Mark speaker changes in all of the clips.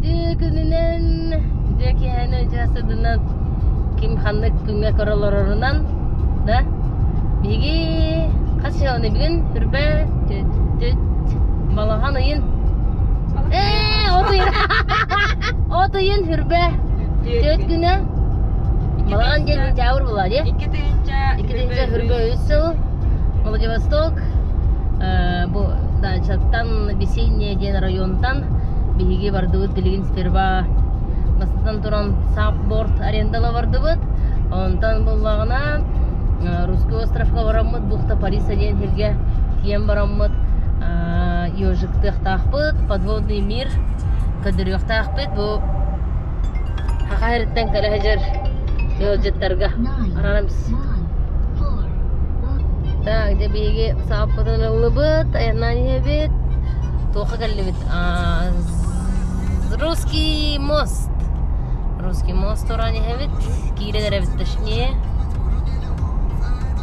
Speaker 1: Үтүө күнүнэн, үтүө киэһэнэн, үтүө сыдынан ким ханнык күҥҥэ көрө олорорунан, да? Биһиги хас сыланы бүгүн хүрбэ түт балаҕан ыйын ээ от ыйын от ыйын хүрбэ түөт күнэ балаҕан диэн сентябрь буолла дии 2 тыһыынча хүрбэ үс сыл Владивосток бу дачаттан Весенняя диэн районтан биһиги бардыбыт билигин сперва бастатан туран сапборд арендала бардыбыт онтон буллаҕына Русский островка бараммыт бухта Париса диэн сиргэ тиийэн бараммыт ежиктыахтаахпыт подводный мир көрдөрүөхтээхпит бу Саха сириттэн кэлэ сылдьар ыалдьыттарга анаан Так, дьэ биһиги сааппытын ыллыбыт, айаннаан иһэбит. Туохха кэллибит? Русский мост. Русский мост туран иһэбит. Киирэн эрэбит точнее.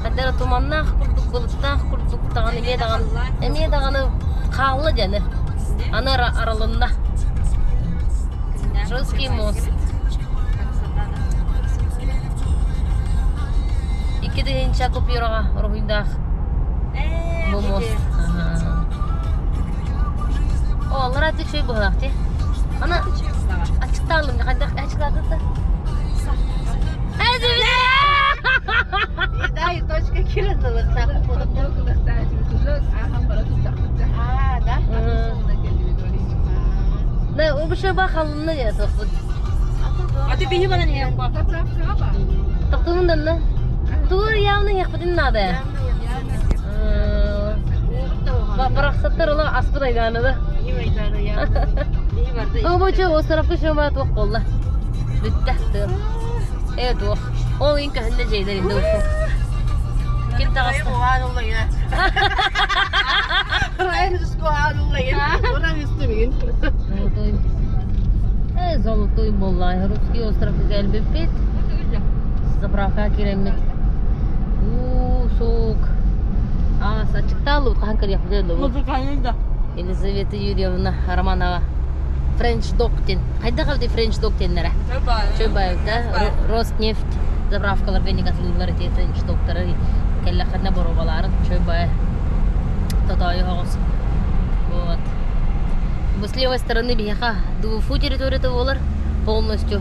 Speaker 1: Ханна эрэ туманнаах курдук, былыттаах курдук даҕаны эмиэ даҕаны эмиэ даҕаны хаалла дьэ аны. Аны арылынна. Русский мост. 2 тыһыынча купюраҕа уруһуйдаах бу мост. О, аллара үчүгэй быһыылаах дии. Аны аччыктаалым хайдах аччыктаатыт да?
Speaker 2: Да, и точка кирилла. А, да?
Speaker 1: Да, убышыба халынна дия тохпут.
Speaker 2: А ты бини бана не
Speaker 1: Тохтуһун данна. Тугур явно яхпытын надо. Барахсаттар ола аспыт айдааны да. Обочу островка шома туох болла. Бүттэ тыал. Э туох. Ол ин көһүннэ дьиэлэр инде уку. Ким таҕыста? Золотой. Э, золотой буолла. Русский островка кэлбиппит. Заправка киирэммит. Уу, сук. А, ачыктаалыбыт хаһан кэлиэхпит
Speaker 2: Музыкальный да.
Speaker 1: Елизавета Юрьевна Романова. French Dog диэн. Хайдах эбитий French Dog диэннэрэ? Чөбаев, да? Роснефть заправкаларга негатылыыллар ити French Dogтары кэллэххинэ боруобалаарын Чөбаев. Тотоойу оҕус. Вот. Бу с левой стороны биһиэхэ Дуфу территорията буолар полностью.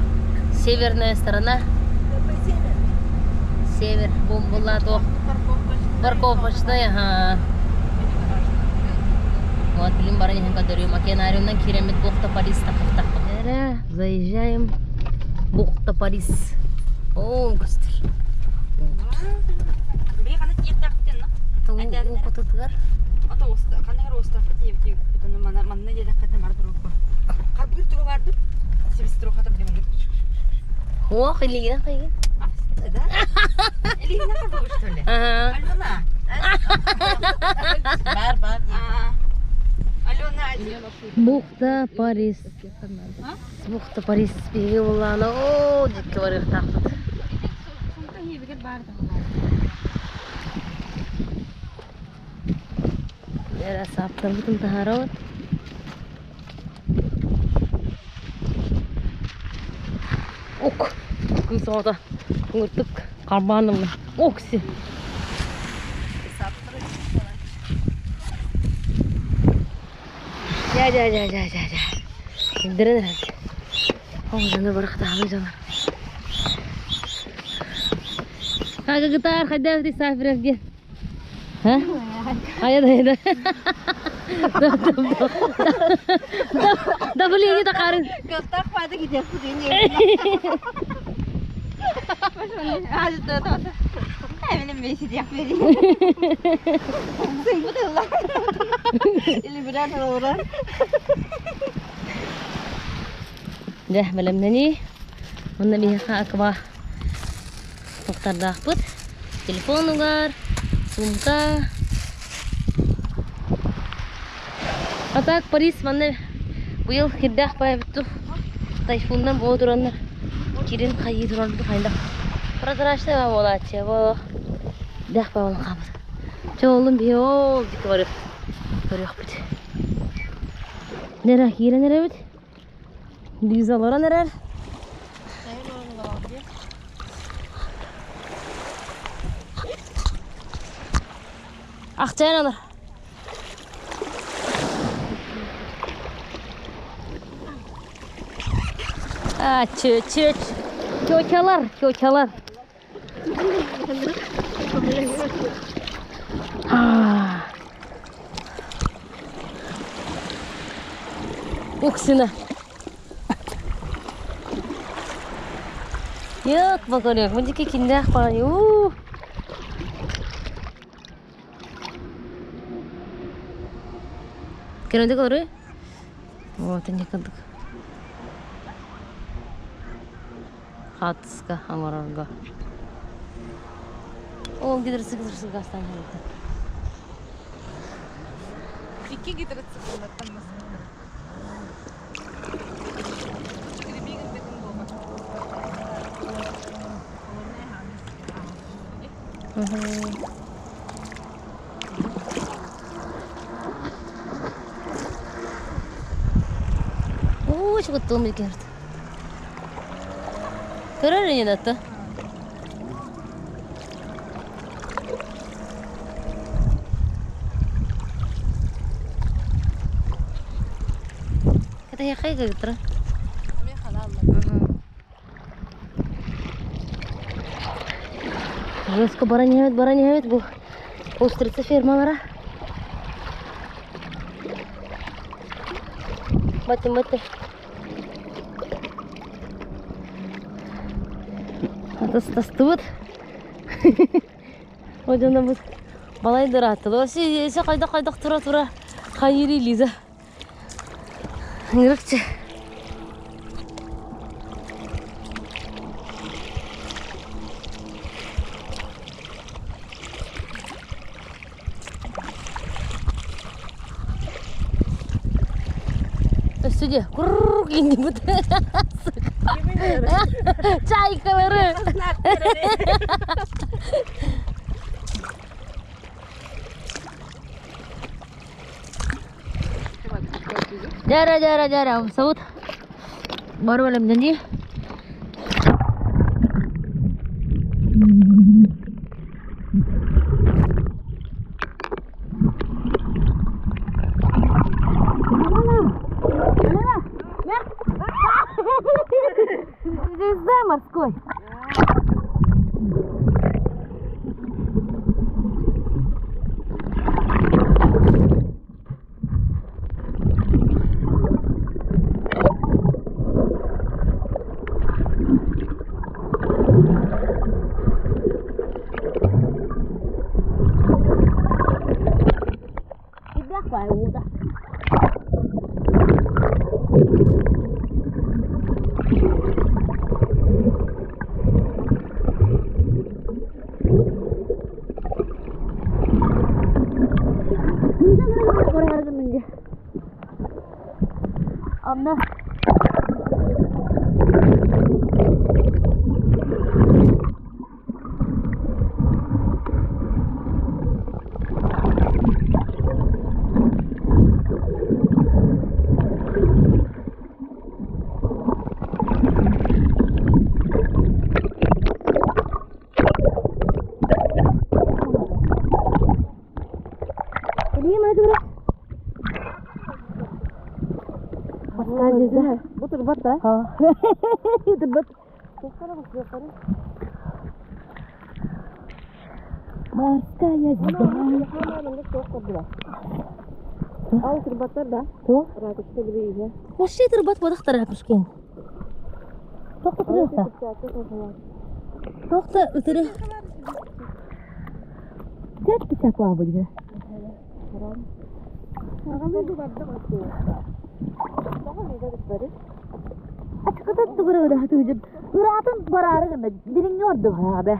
Speaker 1: Северная сторона. Север бомбалаа туох парковочная, ага. Вот, билим баран иһэн көрдөрүөм. Океанариумнан киирэммит бухта Парис таххахтахпыт. Эрэ, заезжаем бухта Парис. О, көстөр. Уопутутугар. Ох, илигинэн хайгын. Ага.
Speaker 2: Бар, бар.
Speaker 1: Бухта Парис. Бухта Парис биһиги буоллаҕына оо дьикки барыахтаахпыт. Эрэ сааптарбытын таһаарабыт. Ок, кыыс оҕото куҥуртук харбаан ылла. Окси. Дьэ, дьэ, дьэ, дьэ, дьэ, дьэ. Илдэрэн эрэр. Ол дьону барахтаабы дьоно. Кагыгытаар хайдах эбитий Сафиров диэн? Ха? Айа да айа да. Давление тахарын.
Speaker 2: Кылтах пады гидеппит ини. Эминем бейсидиэхпит. Сыҥбыт ылла. Или билэр олорор.
Speaker 1: Дьэ, бэлэмнэнии. Онно биһиэхэ аква туттардаахпыт. Телефон угар, сумка. А так Парис манна быйыл кирдээх баайбыт тайфуннан буола тураннар кирин хайыы турарбыт хайдах прозрачный буолааччы бу дээх баалан хаалбыт. Чэ оллун биһи ол дьикки барыах көрүөхпүт. Нера киирэн эрэбит. Лиза олорон эрэр. Ахчайан олор. А, чө, чө, чөчалар, чөчалар. Уксина. Yok bakarıyor. Мындики киндэх баҕайы. Уу. Кэрэнди көрү. Вот инник курдук. Хаатыска оҥорорго. Ол гидроцикл гастан кэлбитэ.
Speaker 3: Икки гидроцикллартан массыына.
Speaker 1: Оо, чугуттугум билгэрт. Көрөр ини датта. Это я хайга гытра. Жестко баран иһэбит, баран иһэбит бу устрица фермалара. Баттым, баттым. Атастастыбыт. Одьонобут балай да ырааттылар. Вообще хайдах-хайдах тура-тура хайыырый Лиза. Ыҥырыкчы. Өссө дьэ куруук иҥнибит. Чайкалары. Дьэ дьэ дьэ умсабыт. Бары бэлэмнэнии. Звезда морской. Кирдээх баай уута. Онно
Speaker 2: Бу турбат да?
Speaker 1: Турбат. Морская звезда.
Speaker 2: Ал турбаттар да?
Speaker 1: Туох?
Speaker 2: Ракушка били иһэ.
Speaker 1: Вообще турбат бодохтар ракушкин. Тоқта турыахта. Тоқта ытыры. Тет писакла будет. Ачыкыта тугура хатыгы Ыраатын бараары гына дириҥҥэ ордук аабе.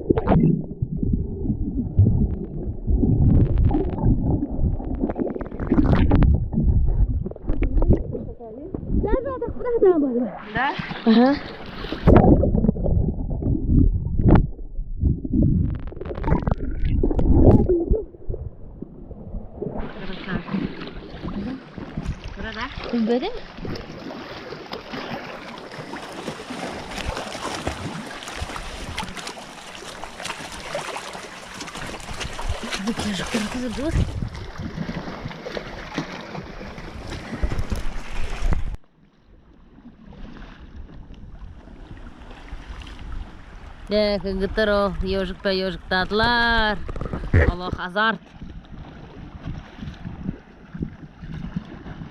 Speaker 3: Да?
Speaker 1: Ага. Билбэтим. Дьэ, кыргыттар ол ежик ежиктаатылар. Олох азарт.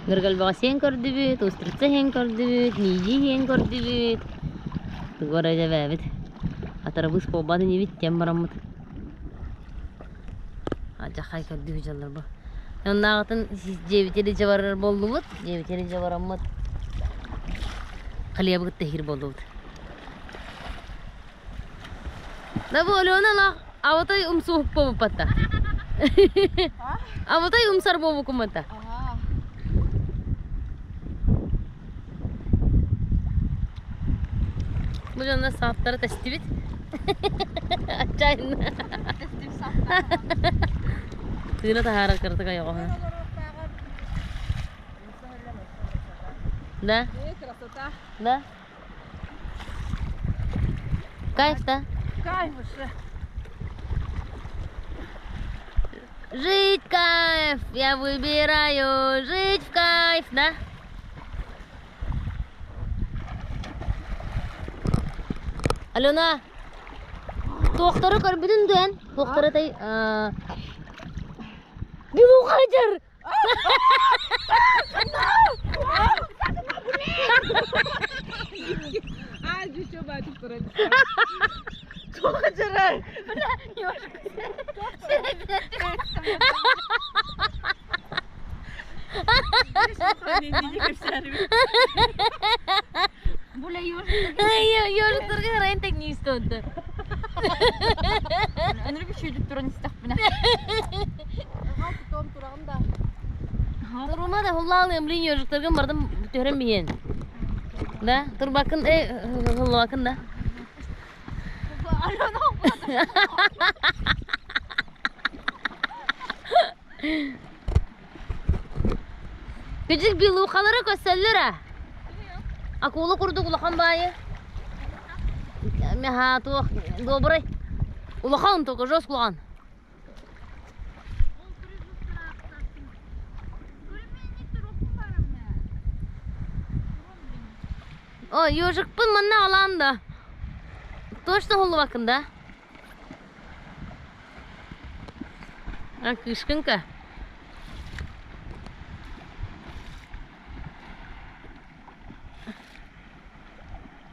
Speaker 1: Ныргальбаҕа сиэн көрдүбүт, устрица иһэн көрдүбүт, миидии иһэн көрдүбүт. Тугу эрэ дьэбээбит. Атарабыыс буолбат инибит диэн бараммыт. Алдьархай көрдүү дьоннор бу. Оннааҕытын дьиэбитигэр илдьэ барар буоллубут. Дьиэбитигэр илдьэ бараммыт хлебы кытта иһир буоллубут. Да бу Алена лах аватай умсуһуппа Аватай умсар буолбукуммата. Бу дьоннор сааттара тэстибит. Отчаянно. Тыына таһаарар кыратык айоҕоһуна. Да?
Speaker 3: Красота.
Speaker 1: Да? Кайф, да?
Speaker 3: Кайф уже.
Speaker 1: Жить кайф, я выбираю жить в кайф, да? Алена, туохтары көрбүтүн дуэн? Туохтары тай... Билухадыр!
Speaker 3: А, еще батик туран.
Speaker 1: Ёжиктарга харайын так не истонты.
Speaker 2: Өнүргү шүйдүп туран истэхпинэ.
Speaker 1: Турума да хуллаалыам блин ёжиктаргын бардым түһэрэн биһиэн. Да, турбакын хуллаакын да. Күдьүк белухалары көссөллөр а. Акула курдук улахан баайы. Меха туох добрый. Улахан только жестко улахан. О, ежикпын манна алаан да. Точно холлубакын да? А, кышкынка.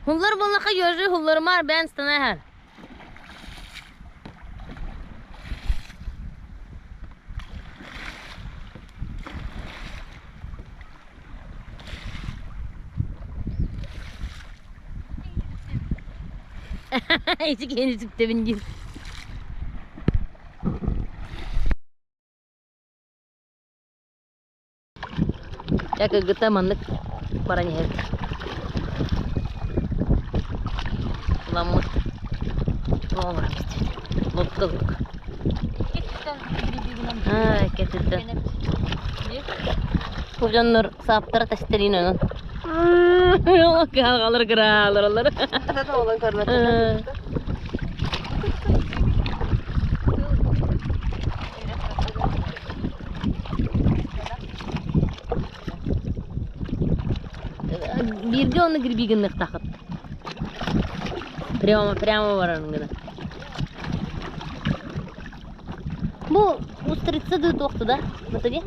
Speaker 1: Хуллар буоллаха ежи хулларымар бээн станаһар. Ити киһини сүктэбин диир. Дьэ кыргыттар маннык баран иһэбит. Ламмыт оҥорон истибит. Лодка курдук. Аа, кэтиттэн. Бу дьоннор сааптара тэстэрин онон. Кыһалҕалар кырааларалар. Бииргэ онно грибы гынныахтааххыт. Прямо, прямо баран гына. Бу устрица дыы туохту да? Матаги?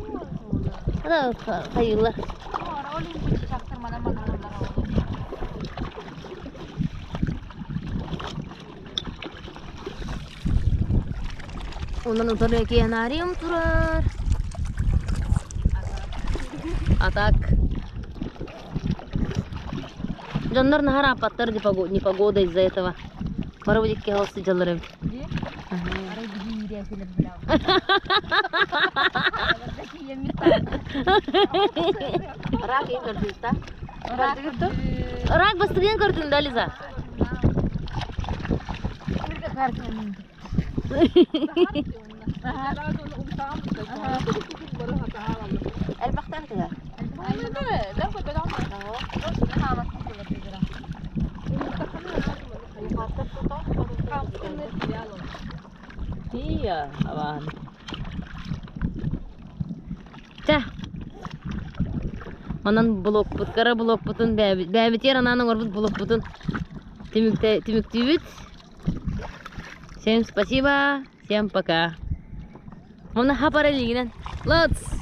Speaker 1: Ана хайыылар. Онон утары океанариум турар. А так Дьоннор наһаа ааппаттар непогода из-за этого. Бары бу дикки сылдьаллар эбит.
Speaker 2: Рак и көрдүста.
Speaker 1: Рак бастыгын көрдүн да, Лиза?
Speaker 4: Элбэхтэн тыга.
Speaker 1: Тия, абаан. Чэ. Онон блокпут, кыра блокпутун бэйэбитигэр анаан оҥорбут блокпутун түмүктүүбүт. Всем спасибо, всем пока. Онно хапара илиигинэн. Лоц!